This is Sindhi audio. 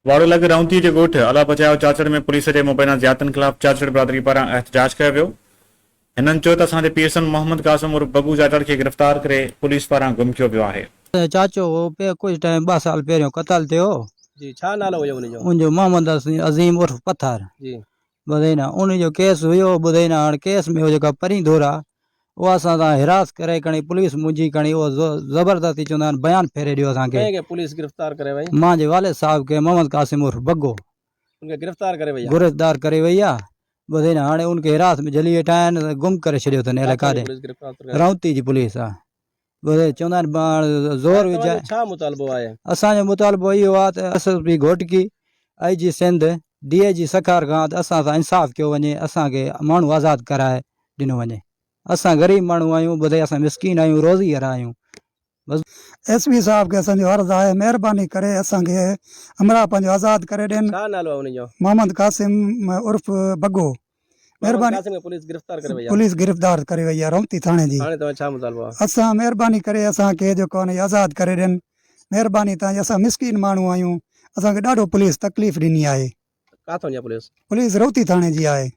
واڙو لڳ رونتي جي ڳوٺ الله بچايو چاچڙ ۾ پوليس جي مبينا زيادتين خلاف چاچڙ برادري پاران احتجاج ڪيو ويو. هنن چيو ته اسان جي پيرسن محمد قاسم عرف بگو چاچڙ کي گرفتار ڪري پوليس پاران گم ڪيو ويو آهي. چاچو هو پي ڪجهه ٽائيم ٻه سال پهريون قتل ٿيو. جي ڇا نالو هيو ان جو؟ ان جو محمد عظيم عرف پٿر. جي. ٻڌئي نه ان جو ڪيس هيو ٻڌئي نه هاڻ ڪيس ۾ هو جيڪا پرين ڌر آ اها اسان سان حراس ڪري کڻي پوليس منهنجي کڻي اهو زبردستي چوندا آهن بيان ڦيري ڏيو اسان کي. ڪنهن کي پوليس گرفتار ڪري وئي؟ مان جي والد صاحب کي محمد قاسم عرف بگو. ان کي گرفتار ڪري وئي آ. گرفتار ڪري وئي آ ٻڌئي نه هاڻي ان کي حراس ۾ جهلي ويٺا آهن گم ڪري ڇڏيو اٿن الائي ڪاٿان جي ڪاڏي. پوليس گرفتار ڪري؟ رونتي جي پوليس آ. ٻڌئي چوندا آهن پاڻ زور هاڻي توهان وجهائي. جو ڇا مطالبو آهي؟ اسان جو مطالبو اهو آهي ته S S P Ghotki, I G Sindh, D I G Sukkur کان ته اسان سان انصاف ڪيو وڃي اسان کي ماڻهو آزاد ڪرائي ڏنو وڃي اسان غريب ماڻهو آهيون ٻڌئي اسان مسڪين آهيون روزي وارا آهيون بس. ايس پي صاحب کي اسان جو عرض آهي مهرباني ڪري اسان کي همراهه پنهنجو آزاد ڪري ڏين. ڇا نالو آهي ان جو؟ محمد قاسم عرف بگو. محمد مهرباني قاسم کي پوليس گرفتار ڪري وئي آهي. پوليس گرفتار ڪري وئي آهي رونتي ٿاڻي جي. هاڻي توهان ڇا مطالبو آهي؟ اسان مهرباني ڪري اسان کي جيڪو آهي آزاد ڪري ڏين مهرباني توهان جي اسان مسڪين ماڻهو آهيون اسان کي ڏاڍو پوليس تڪليف ڏني آهي. ڪاٿو جي پوليس؟ پوليس رونتي ٿاڻي جي آهي.